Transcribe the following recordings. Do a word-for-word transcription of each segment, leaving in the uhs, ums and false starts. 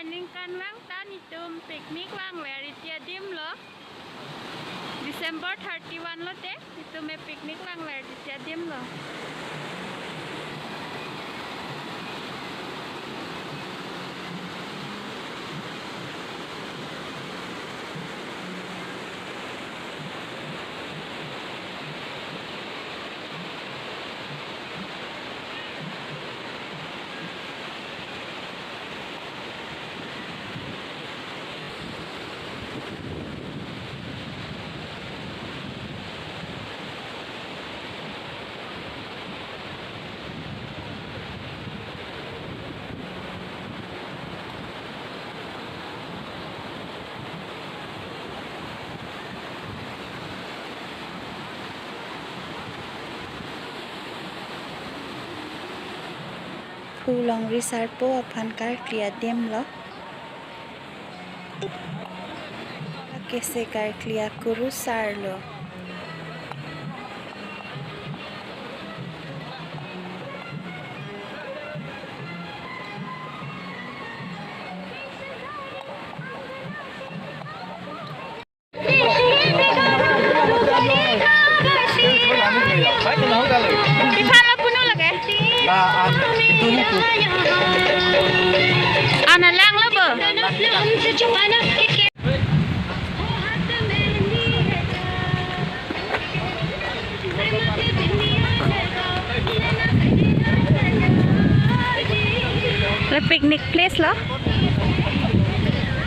Ningkanvang ta netum picnic vangver iti adim lo. December thirty-one lote netum picnic vangver iti adim lo. Phu longri sarpo aphan karkli adim lo. Kese karkli akurusar lo. Piphan lo punu lake? Ana lang lo bo. Le picnic place lo.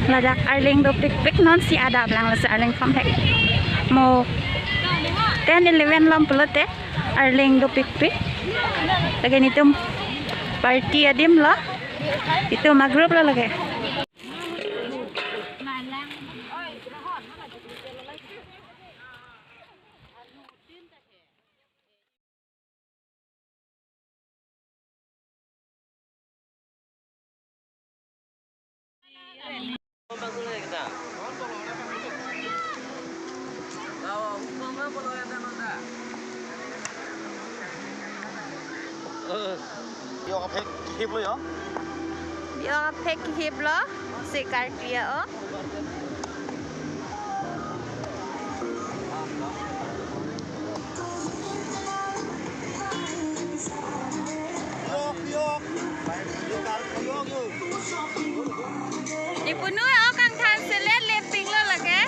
Ladak arleng dopikpik, non si adap lang lo si arleng complex. Mo ten eleven lom pulote arleng dopikpik. Lake netum party adim lo. Itum a group lo lake. Biok aphek kihip lo yo. Biok aphek kihip lo, si karkli o. Ipunu o kangthan selet leping lo lake.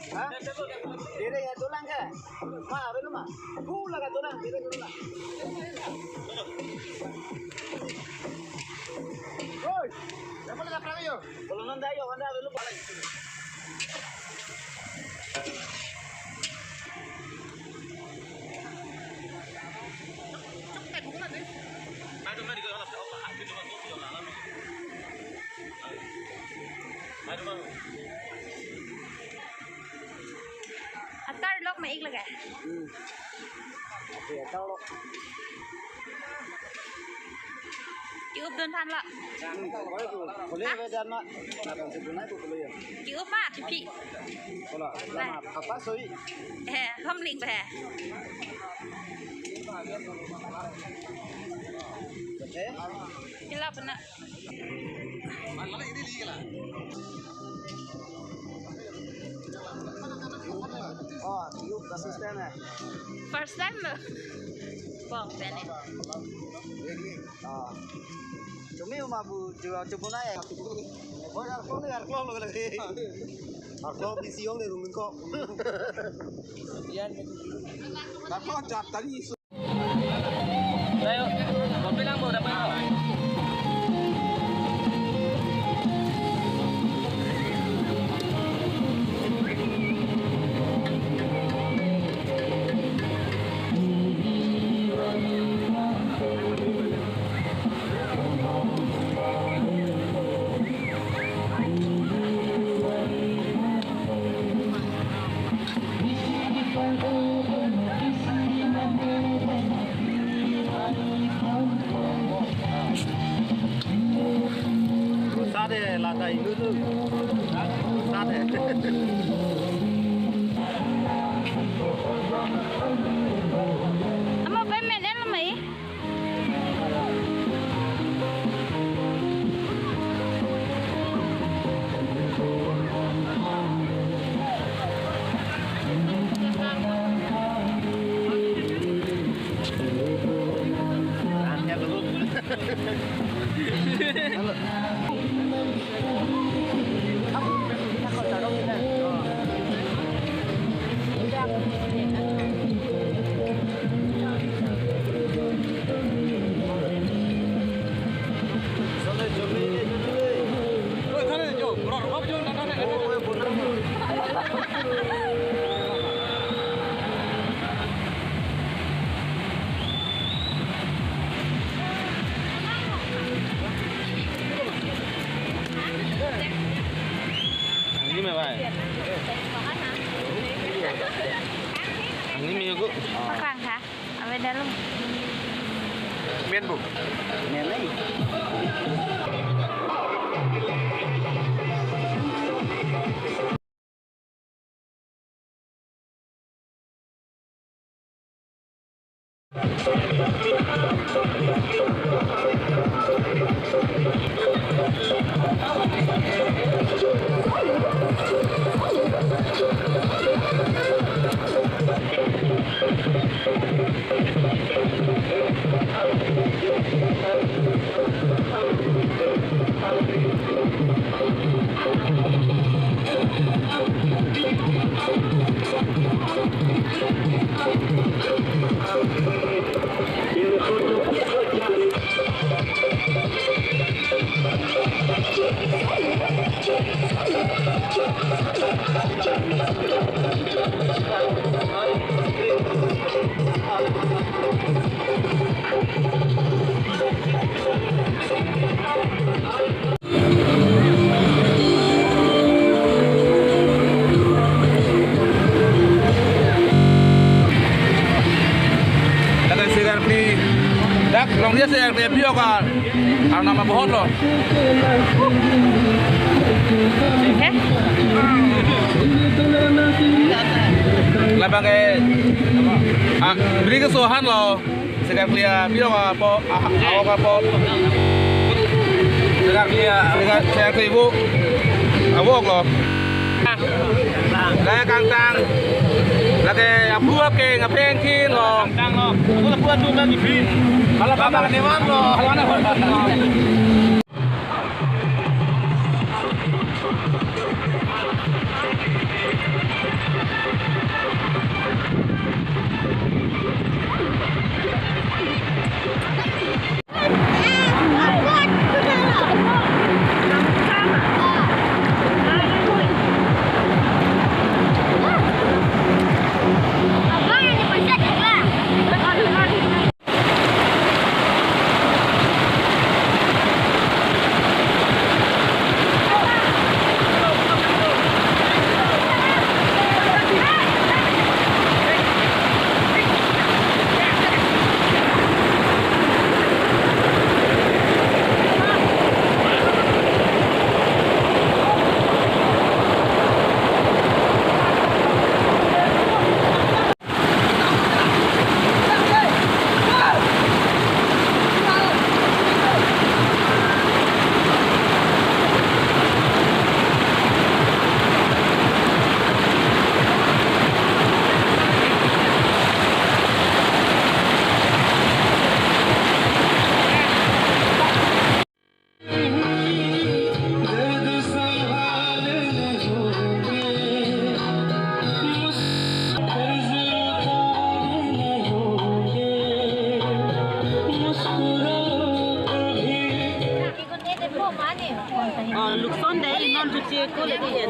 Ha? Dere ya dolang ke? Ma, avelo ma? Bula ka dolang, dere dolang. Oi, dapat ada perang yo. Kalau nanda yo, nanda avelo balik. Atar lok ma ik lage. Hmm. Oke, atar lok. Ki-up dun than lo. Hmm, boleh tu. Boleh, ah? Boleh dan mak. Nah, kan sebenarnya tu boleh ya. Ki-up ma, kipi. Hola, nah. Lama apa soi? Eh, hom ling ba. Eh? Kila pena. Oh, yuk kasus tena. First time lo. Bong tena. Ah. Cumi uma bu juga cebun aja. Oh, arklong ni, arklong lo lagi. Arklong di siong ni, rumah kok. Arklong jat tadi. Ayo, kopi lang bo, dapat bo. Sade lata indu tu. Sade. Ama payment en lamai. Angni me bai. Angni me yugo. Paklang tha. Ave dalo. Men bu. Men nai. Yes, ya, dia biar ka. Arnam abahut lo. Labang ke, ah, beri kesuhan lo. Segar klia biar ka po, ah, awak ka po. Segar klia, segar, segar klia ibu. Awak lo. Lake kangtang. Lake apu ake ngapeng kin lo. Kangtang lo. Aku lapu atu kan ibi. Kalau baba newan lo. Lukson dei, non chuche ko lagi ya.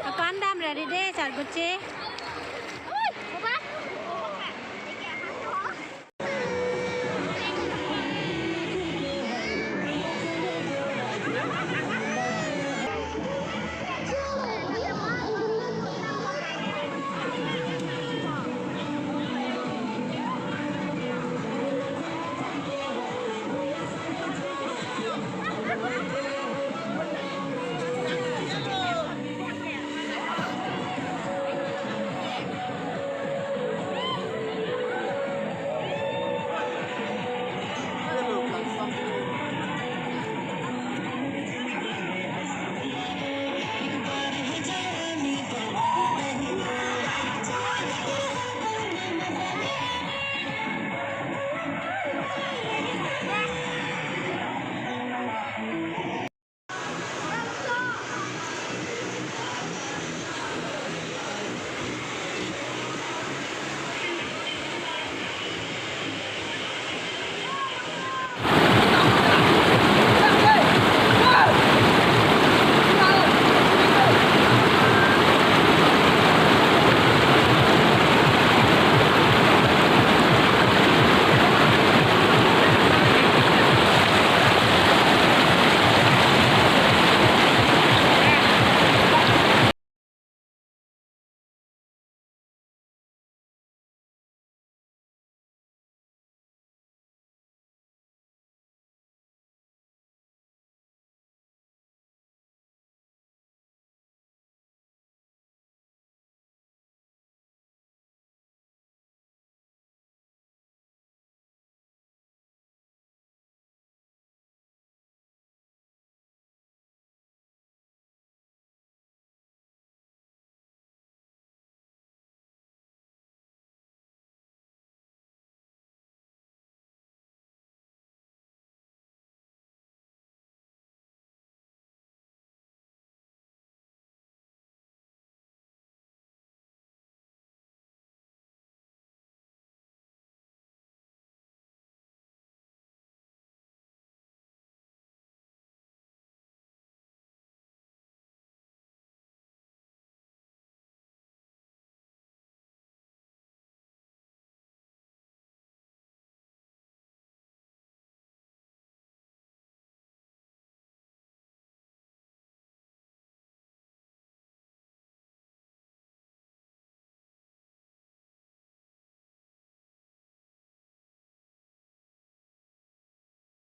Apandam ready de, charbuche.